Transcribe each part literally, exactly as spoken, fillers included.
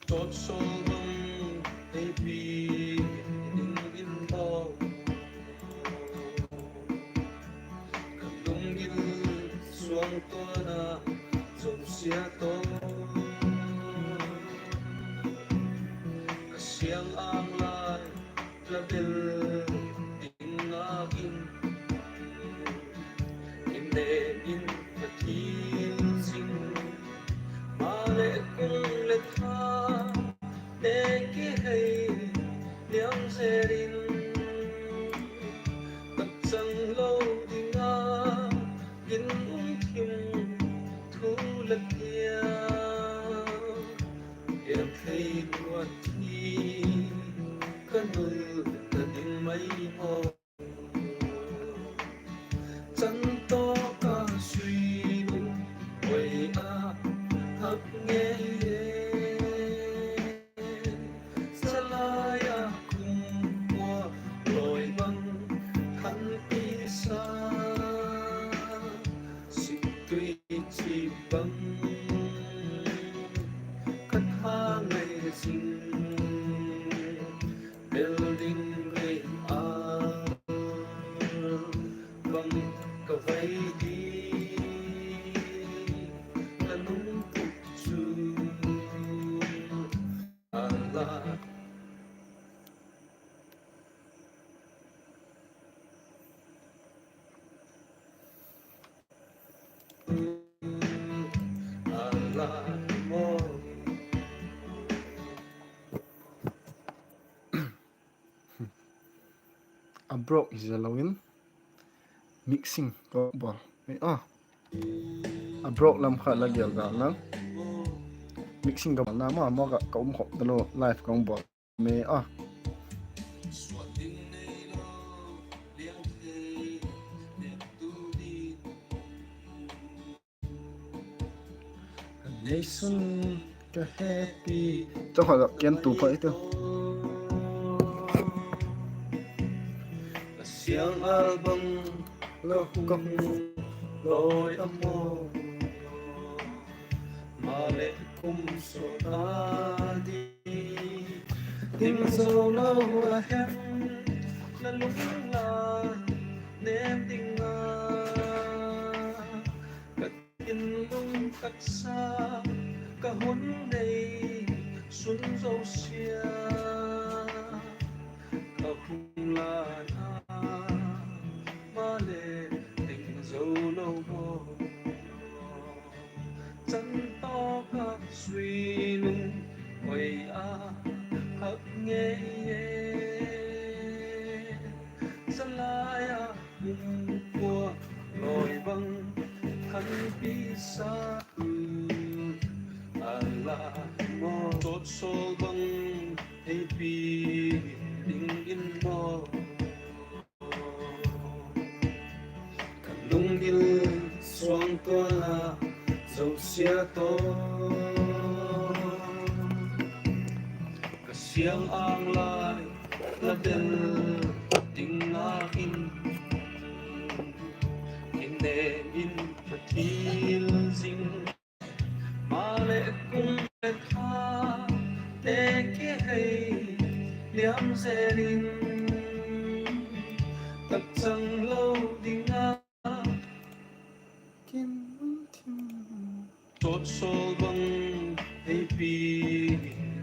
Sawt sawl bang ei pi dingin maw, ka lunggil suangtuana zosia tawh, ka sial âng lai la bel ding ngâk in, i nêm in ka thil zing. Maleh kum le tha ne kihei liam zel in, tak chang lo ding a ginum thim thu la tia, i thei tuat hi ka nul ta ding mai maw. Chan tawk a sui nung hoi a hak ngei e. Chalai a kum ua lawi bang khanpi sa, sittui chi bang ka tha ngai zing, bel ding rei a bang ka vai di, ka lungput chu a la. A broke hi zelo in mixing ka bawl mai a. A broke lam kha la gel gal lang. Mixing ka bawl na ma ma ka um khop talo, live ka hung bawl mai a. Neisun ka hepi. Chawkhat ah ken tu pha i tiu. Ka sial âl bang la hung lawi a maw. Maleh kum sawt a di ding zo lo a hem, la lung la nêm ding a ka thinlung taksa, ka hun nei sun zosia ka hung lan a, maleh ding zo lo maw. Chan tawk a sui nung hoi a hak ngei e. Chalai a kum ua lawi bang khanpi sa, a la maw. Sawt sawl bang ei pi dingin maw, ka lunggil suangtuana zosia tawh, ka sial âng lai la bel ding ngâk in, i nêm in ka thil zing. Maleh kum le tha te kihei liam zel in, tak chang lo ding a kin thim. Sawt sawl bang ei pi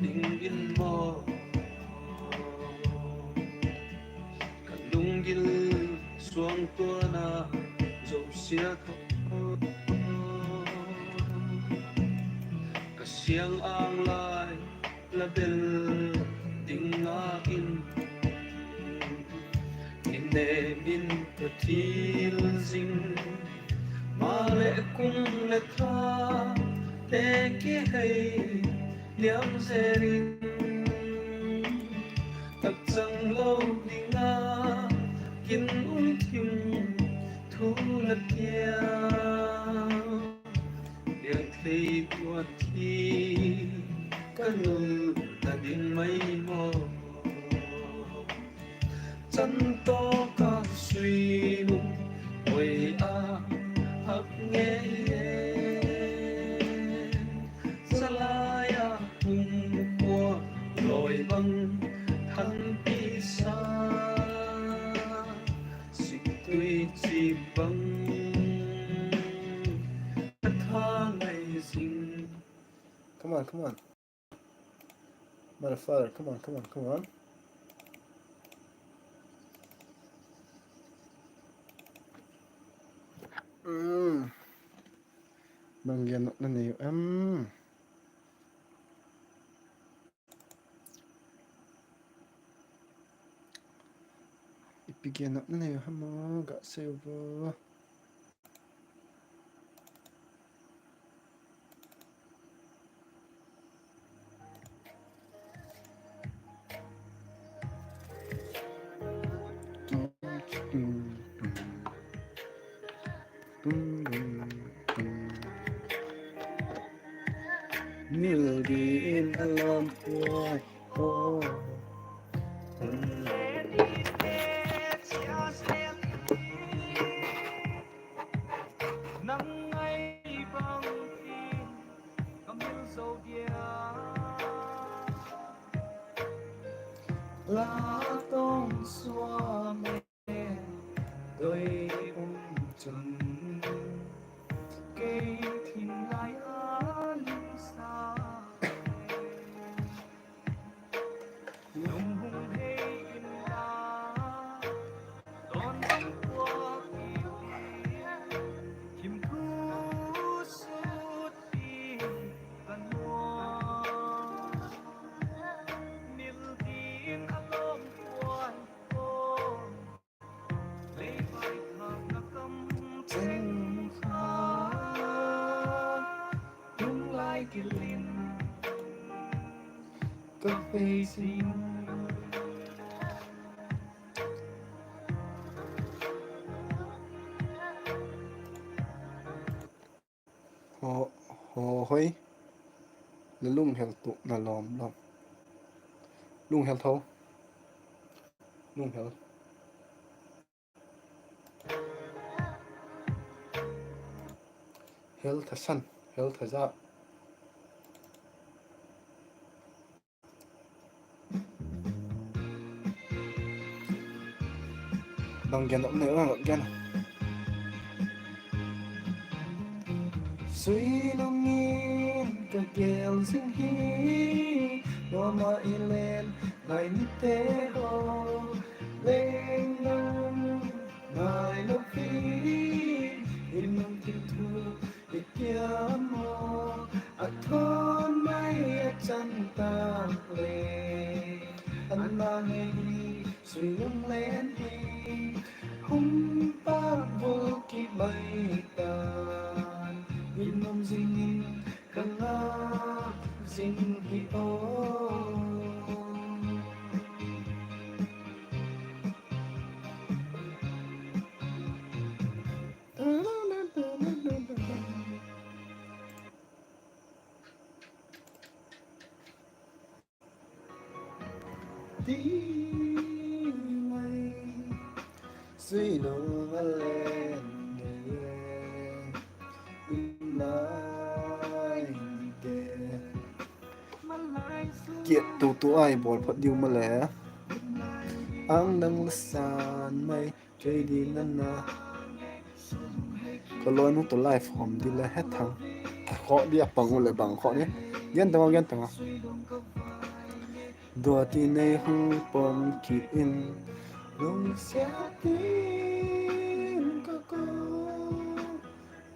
dingin maw, ka lunggil suangtuana zosia tawh, ka sial âng lai la bel ding ngâk in, i nêm in ka thil zing. Maleh kum le tha te kihei liam zel in, tak chang lo ding a kin um thim thu la tia, liang thei tuat hi ka nul ta ding mai maw. Chan tawk a sui nung hoi a hak ngei e. Chalai a kum bang, thanpi sa, siktui chi bang, a tha ngai zing. Come on, come on. Mother, father, come on, come on, come on. Mm. Bang gen nop na nei uh em? Ipi gen nop na nei uh ham aw, ga sei ua. Nil din a lawm puai aw. Nang ngai bang in ka mil zo dia. La tawng suam e, doi um chun kei thim lai a lim sa. Lung hung hei inla, dawn dang puak i ti, thim thu sut i ka nuam. Nil din a lawm puai aw, lei vai thâkna kam cheng kha, lunglai gil in ka vei zing. Haw, haw hoi. La lunghel tu na lawm lawm. Lunghel tho. Lunghel. Hel thasan, hel thaza. Bang gen nop nei uh em, gen. Sui lung in ka gel zing hi, nuam ah i len lai nite haw, leng nang ngailo hi, i lungthim thu i tiam aw, a thawn mai a chan tak le, a na ngei hi, sui lung len hi, hum pâk bul ki mai tan, i nuam zing in ka ngak zing hi aw. Ti mai, sui lung a len e, in lai te. Kiat tu tu ai bawl phot diu male. Ang nang la san mai, kei di na na. Ka lawi nu tawh live hawm di le he thang. Khaw di a pang u leh bang khaw di. Gen tang a, gen tang a. Dua ti nei hung pom kit in, lungsiat in ka ko.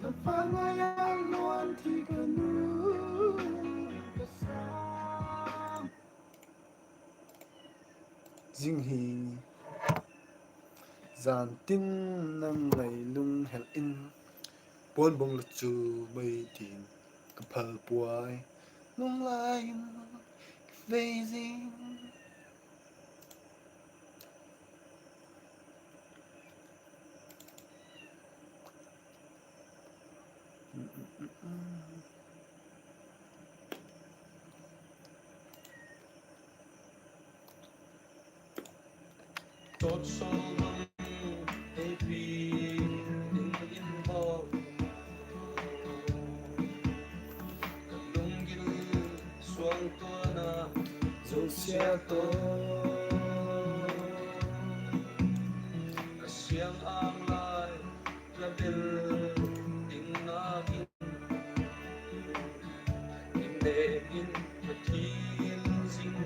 Na pa ngai a luan thi ka nu ka sa. Zing hi, zan tin nang ngai lunghel in, puan bawng la chu mai tin ka phal puai, lunglai in ka vei zing. zosia tawh, a siang âng lai la bel ding nain, in ne in ka thial zing,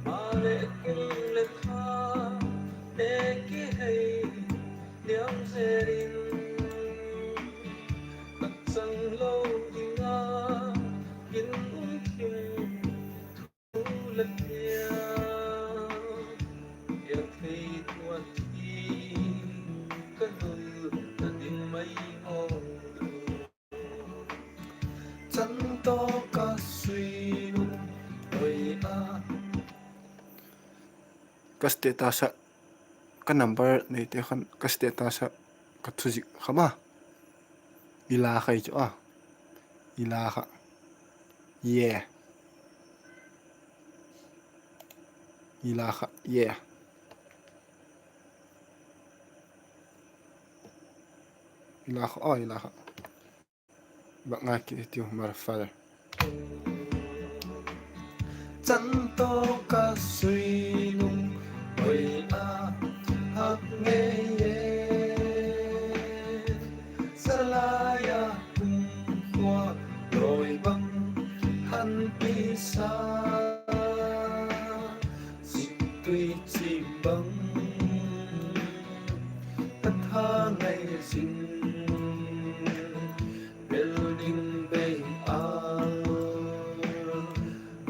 maleh kul le tha ne kihei niam zel in, tak chang lo ding a in um thim thu la tia, piang thei tuat hi ka nul na ding mai aw. Chan tawh ka sui nung hoi a. Ka status ah, ka number neite khan ka status ah ka thuzik kha ma. I la kha i chu a. I la kha. Yeah. I la kha. Yeah. I la kha. Oh, i la kha. Bak ngai kit hitiu, mother father. Chan tawh ka sui nung hoi a, hak ngei e. Salai a kumkhua lawi bang han pisa, ziktui chim bang ka tha ngai zing. Bel ding bei a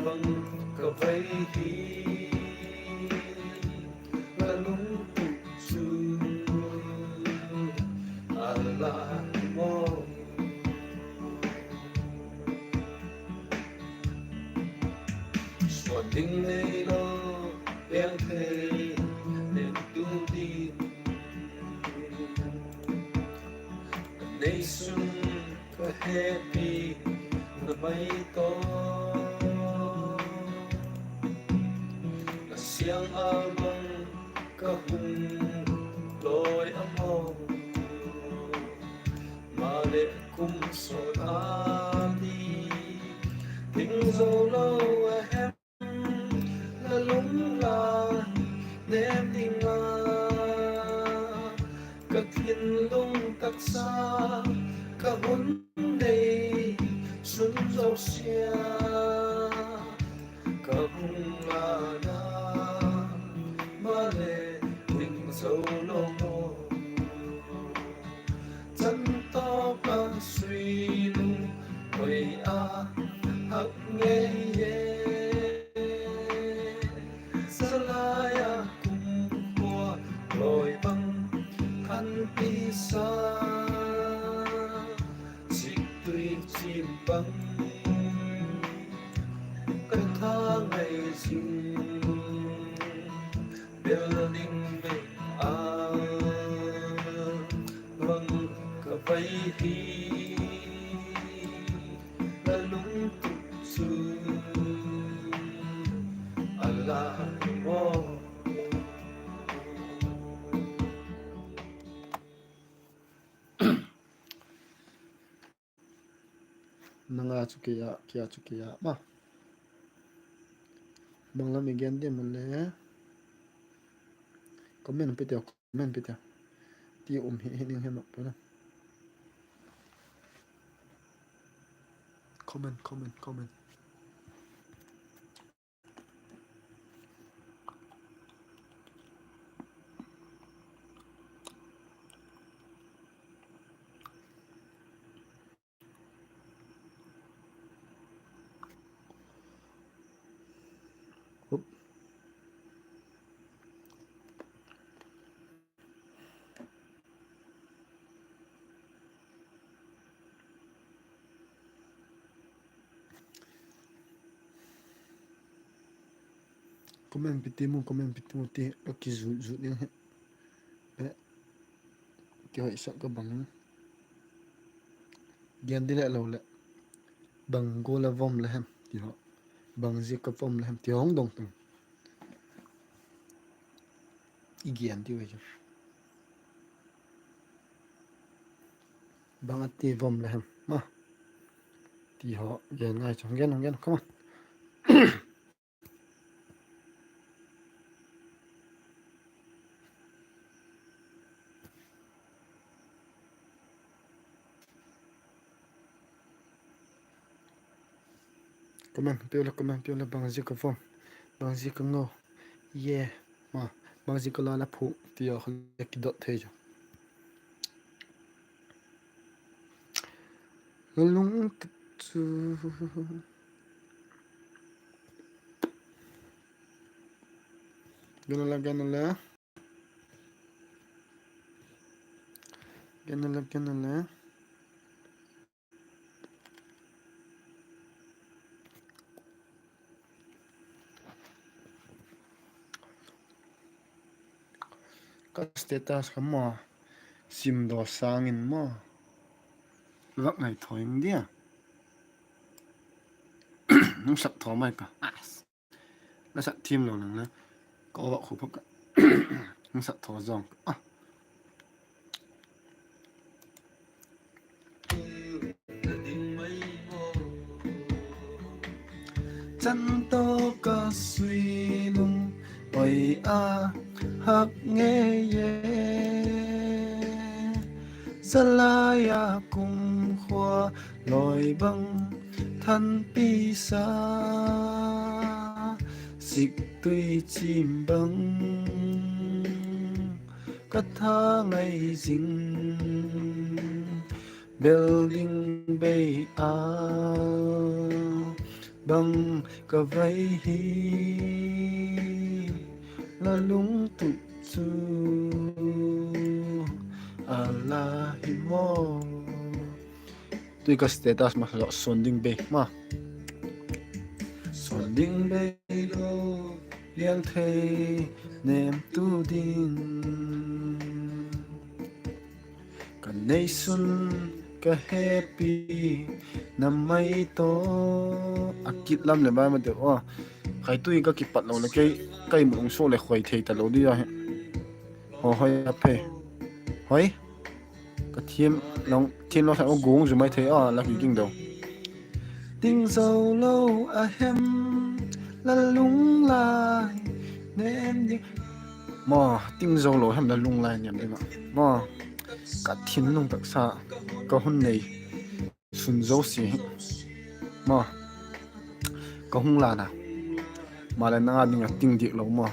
bang ka vai hi, ka lungtup chu a la maw. Suan ding nei lo, piang thei nem tu ding. Ka neisun ka hepi na mai tawh, ka siang â bang ka hung lawi a maw. Maleh kum sawt a ni ding zo lo a hem, la lung la nem ding a, ka thinlung taksa ka hun nei sun zosia, ka hung la na maleh ding zo lo maw. Chan tawh ka sui nung hoi a, hak ngei e. Salai a kumkhua lawi bang han pisa, ziktui chim bang ka tha ngai zing. Bel ding bei a bang ka vai hi, la lungtup chu a la maw. Nang a chu kei a, kei a chu kei a ma. Bang lam i gen diam le, comment pi teu, comment pi teu. Ti um hi, hi ning hi mak pu na. Comment, comment, comment. Comment pi ti mu, comment pi ti mu ti ka kizut zut ding hi. Ti hoisak ka bang. Gen di le lo le. Bang gual a vom le hem ti ho. Bang ziak a vom le hem ti ho hung dong tung. I gen ti ve chu. Bang a ti vom le hem ma. Ti ho gen ngai chu. Gen, gen, come on. Comment piu le, comment piu le, bangzia ka vang, bangzia ka ngo. Ye, ma, bangzia ka la la phu, ti a kha le kidot thei chu. La lungtup chu. Gen u le, gen u le. Gen u le, gen u le. Ka status kha maw, simdaw sâng in maw, vak ngaithaw ing dia. Hung sak thaw mai ka. La sak thiam lo lang le, ka vak khu phak ka. Hung sak thaw zawng a. Chan tawk a sui lung oi a hak ngei e. Zalai a kumkhua lawi bang thanpi sa, siktui chim bang ka tha ngai zing. Bel ding bei a bang ka vai hi, la lungtup chu a la hi maw. Tui ka status ma lo, suan ding bei ma. Suan ding bei lo, lian thei nemtu ding. Ka neisun ka hepi na mai tawh a kit lam le bai ma deu a. Khaitui ka kipat lo le kei, ka imu ung so le khoi thei ta lo di a hi. Ho hoi a phe. Hoi. Ka thiam lo, thiam lo sa o gung zu mai thei a la ki ging do. Ting zo lo a hem la lunglai nem ding. Ma, ting zo lo hem la lunglai nem ding a. Ma, ka thinlung taksa ka hun nei sun zosia hi. Ma, ka hung lan a. Maleh nang a ding a ting dik lo ma.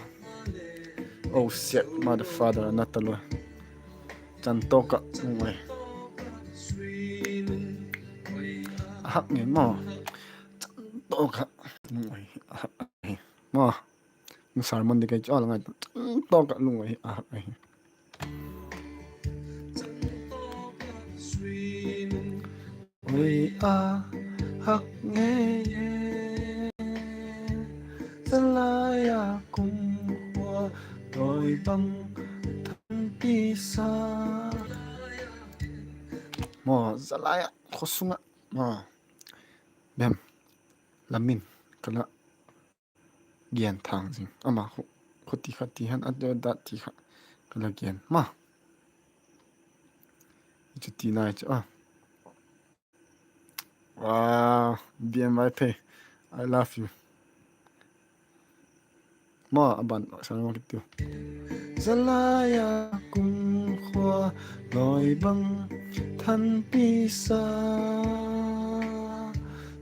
Oh shit, mother father, na ta lo. Chan tawk ah lung oi. A hak nge ma. Chan tawk ah lung oi. A hak nge ma. Hung sermon di kei chu a la ngai. Chan tawk ah lung oi. A hak nge. Oi a hak nge. Zalai a kumkhua lawi bang thanpi sa. Ma, Zalai a khaw sung ah. Ma, bem, la min ka la gen thang zing. Ama khu, khuti kha ti hen, a deu dat ti kha ka la gen ma. Chu ti nai chu a. Wow, B M Y P, I love you. Ma, a ban sa ma kitiu. Zalai a kumkhua lawi bang thanpi sa,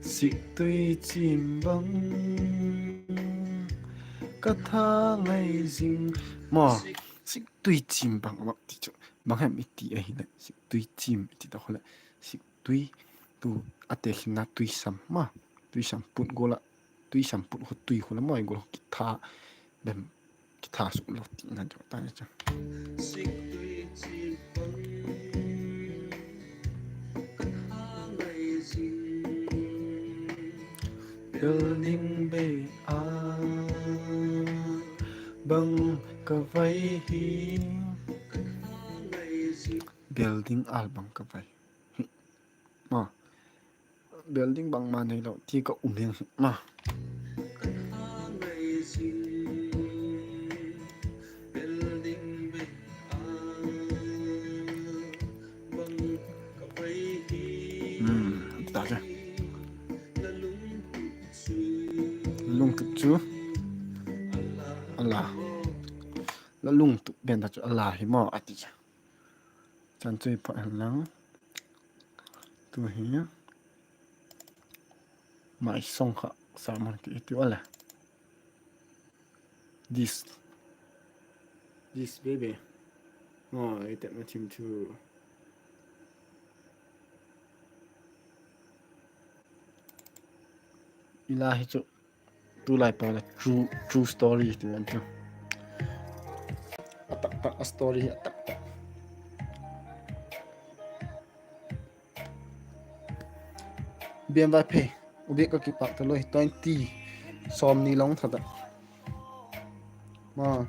siktui chim bang ka tha ngai zing. Ma, siktui chim bang a vak ti chu bang hem i ti ahileh, siktui chim i ti ta khu leh, siktui tu a tekhinna tuisam ma, tuisam put gual ah, tuisam put khu tui khu la mai gual khu kitha, bem, kitha suk lo tina chu ta chu. Bel ding bei a bang ka vai hi. Bel ding a bang ka vai hi. Ma, bel ding bangma neilo ti ka um hiang hi ma. Hmm, ta chu. Lungtup chu a la, la lungtup pen ta chu a la hi maw a ti chu. Chan chu i phat hen lang. Tu hi. Mai song kha. sermon ki i ti a le. This, this baby. Aw, ei tepna thim thu. I la hi chu tulai pa la true, true story ti dan chu. A taktak a story hi a taktak. Bian Vaiphei, u bik ka kipâk ta loi, twenty, sawmni long that ah. Ma,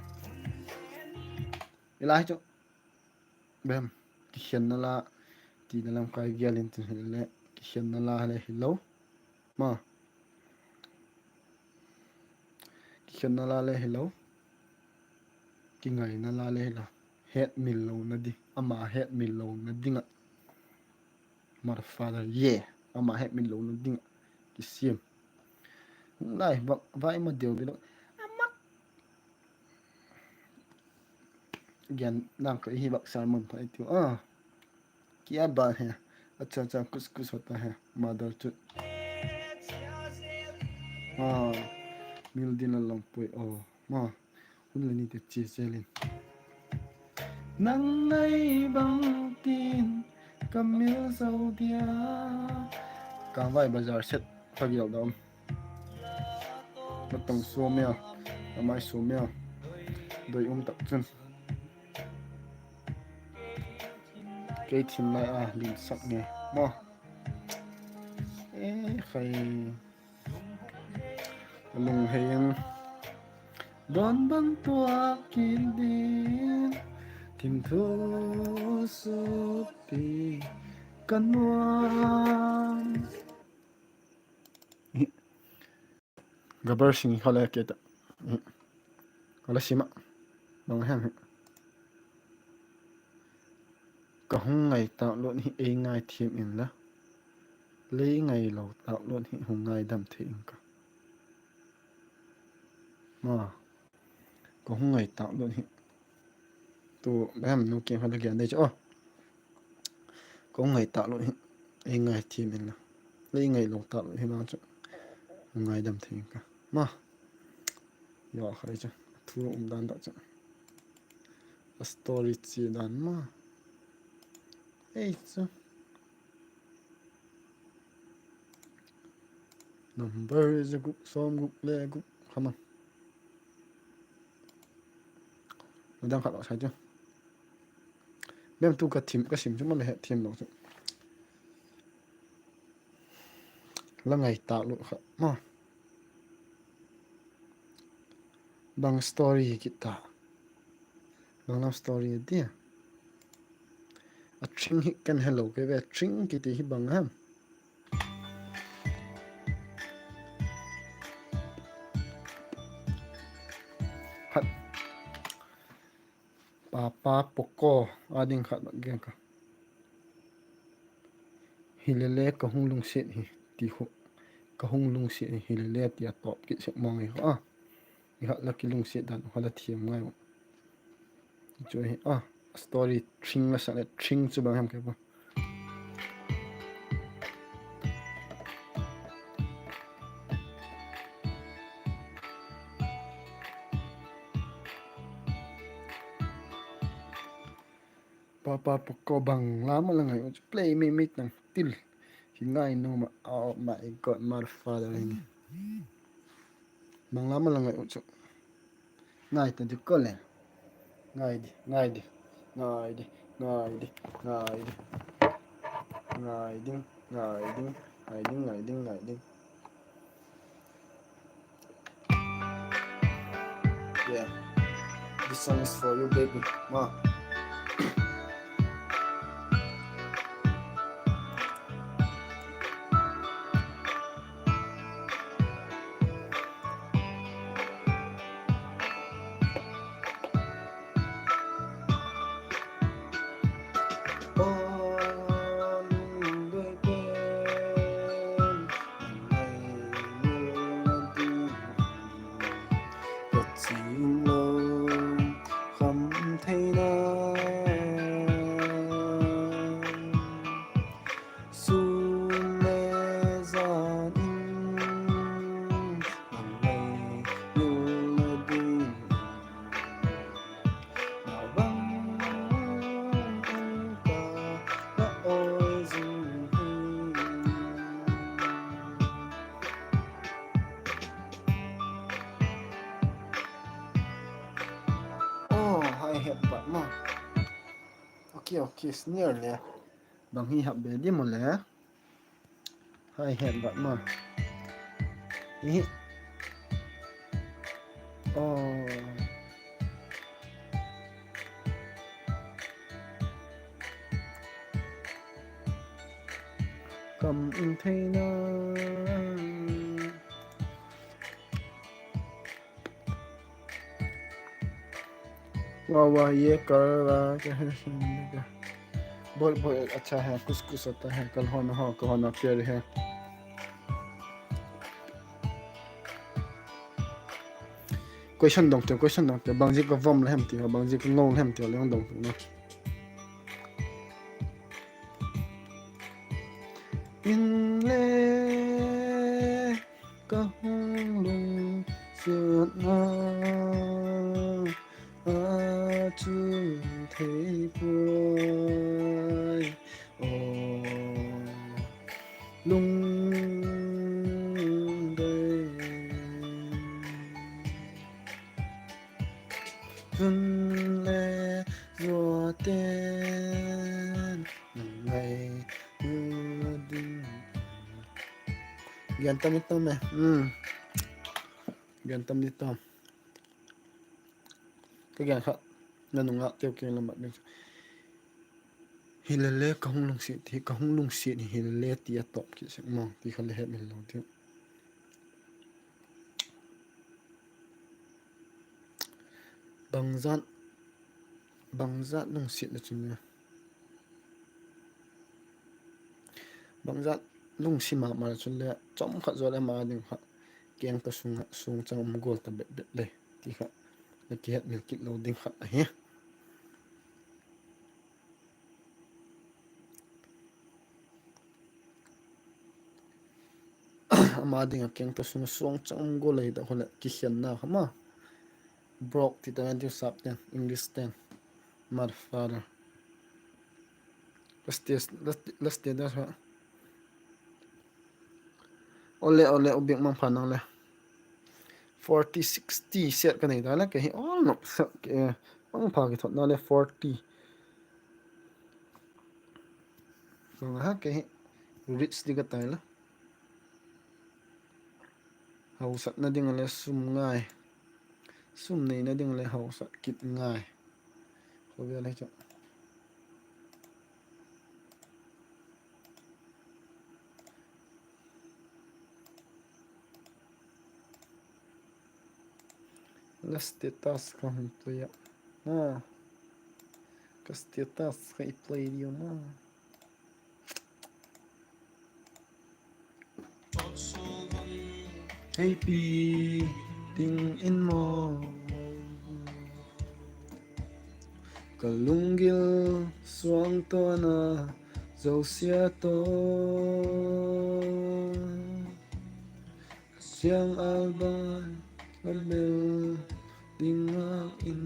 i la hi chu, bem, kikhenna la, tina lam kai vial in tin hile, kikhenna la le hilo. Ma, kikhenna la le hilo. Kingaina la le hilo. Hetmil lona ding, ama hetmil lona ding ah. Mother father, yeah. Ama hetmil lona ding ah kisiam. Hung lai vak vai ma deu deu. Ama, gen nang ka hi vak sermon pha i tiu a. क्या बात है। अच्छा, अच्छा, कुछ, कुछ होता है, mother chu. A, mil din a lawmpui aw. Ma, hun le ni te chia zel in. Nang nei bang tin ka mil zo dia. Kangvai Bazar set pha vial dam. Natong suam ia, amai suam ia. Doi um tak chun. Kei thim lai a linsak nge maw. E khai. A lunghei in. Dawn bang tuak kit ding. Thim thu sukpi ka nuam. Gabbar Singh kha le ke ta. Ka la sim a. Bang hem hi. Ka hung ngai tâk lut hi ei ngaithiam inla, lei ngailo tâk lut hi hung ngaidam thei ing ka. Ma, ka hung ngai tâk lut hi. Tu bang hem nu kiang kha la gen dei chu a. Ka hung ngai tâk lut hi ei ngaithiam inla, lei ngailo tâk lut hi vang chu hung ngaidam thei ing ka. Ma, ya khai chu thu um dan tak chu. A story chia dan ma. Ei chu. Number za guk sawm guk le guk kha ma. Midang khat lak sai chu. Bem tu ka thim, ka sim chu ma le hetthiam lo chu. La ngai tâk lut kha ma. Bang story kit ta. Bang lam story dia. A thing hi ken helo ke ve, thing kiti hi bang hem. Khat. Papa Poco a ding khat bak gen ka. Hilele ka hung lungsiat hi, ti khu. Ka hung lungsiat hi, hilele ti a tawp kit sek mawng hi kha. I khat la kilungsiat dan kha la thiam ngai u. Chu hi a, story thing la sak le thing chu bang hem ke pa. Papa Poco bang lam a la ngai u chu play mi mi tang til. Hi ngai nu ma, oh my God, mother father hi. Bang lam a la ngai u chu. Ngai ta di ko le. Ngai di, ngai di, ngai di, ngai di, ngai di. Ngai ding, ngai ding, ngai ding, ngai ding, ngai ding. Yeah. This song is for you, baby. Ma. Hi-hat bat ma. Okay, okay, snare le. Bang hi hap be di mo le. Hi-hat bat ma. Hi. Oh. Kam in theina. वाह वाह, ये कर रहा क्या है? बहुत बहुत अच्छा है, कुछ कुछ आता है, कल होना हो, कल होना फिर है। Question dong te, question dong te, bangzia ka vom la hem ti, bangzia ka ngol hem ti, le dong tu na. In le ka hung lungsiatna a chun thei puai aw, lungdei. Chun le zuaten ngai u ding. Gen tam ni tam e. Gen tam ni tam. Ka gen kha, na nung a teu keng la mat ding. Hilele ka hung lungsiat hi, ka hung lungsiat hi, hilele ti a tawp kit sek maw, ti kha le hemil lo diu. Bangzat, bangzat lungsiat le chun le. Bangzat lungsiat ma ma le chun le, chawm khat zaw le ama ding kha, keng ta sung, sung chang um gual ta bet bet le, ti kha, le kihemil kit lo ding khat ahi. Ama ding a keng ta sung, sung chang um gual le hi ta khu le, kikhenna kha ma. Broke ti ta ven ti sap ten, English ten. Mother, father. Let's test, let's, let's test that, ha. Ole, ole, u biak mang pha nang le. Forty, sixty set ka nei ta le, kei hi all nok sak ke, mang pha kithotna le forty. Bang a ha kei hi rich di ka tai la. Hausakna ding a le sum ngai. Sum neina ding a le hausak kit ngai. Khawvel hi chu. La status ka hung tui a. Ma. Ka status ka i play diu ma. Hei pi ding in maw. Ka lunggil suang tawna zosia tawh. Siang al bang a bel ding a in.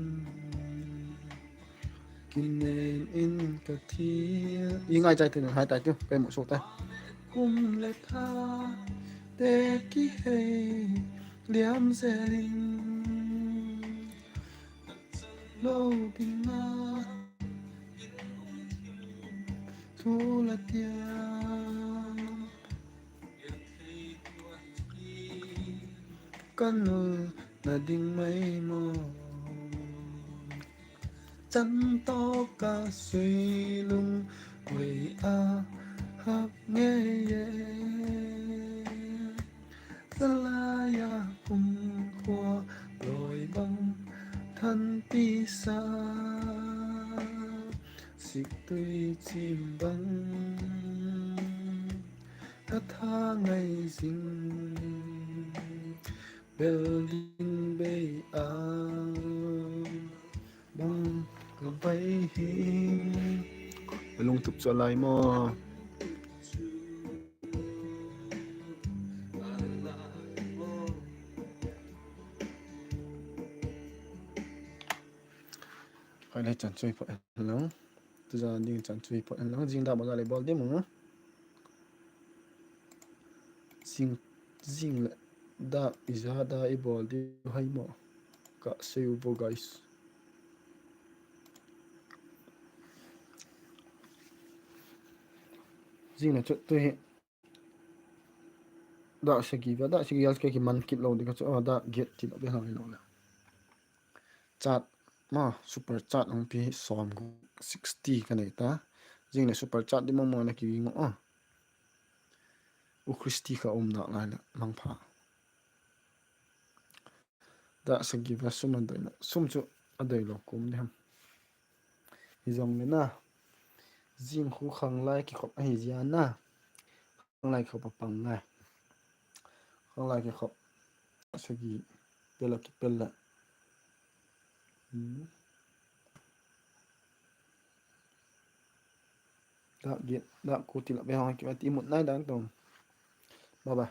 Kinen in ka thil. I ngai chai tin hai tai tu, kai mu so tai. Kum le tha te kihei liam zel in. Lo ding a thu la tia. Ka nul na ding mai maw. Chan tawk ka sui lung koi a hak ngei e. Zalai a kum khua loi bang than ti sa. Siktui chim bang ka tha ngai zing. Bel ding bei a bang ka bai hi. Lungtup chu a lai maw. Khai le chan chu hi pha lo. Tu zan ding chan chu hi pha lo. Zing da ma za le bol di mu. Zing, zing le da i za da i bol di hai maw. Ka sei u bo guys. Zing le chu tu hi dak sagi va, dak sagi al ka kiman kit lo ding ka chu, dak giat ti lo ve hang lo le. Chat ma, super chat hung pi sawm, sixty ka nei ta. Zing le super chat di mawngmawng na ki ngau a. U Christy kha um dak lai le mangpha. Dak sagi va sum a doi na, sum chu a doi lo kum di ham. Hi zong le na, zing khu khanglai kikhop ahi zia na, khanglai kikhop a pang ngai. Khanglai kikhop sagi pel a kipel la. Dak giat, dak kua ti la ve hang ki va ti mut nai dan tong. Bye bye.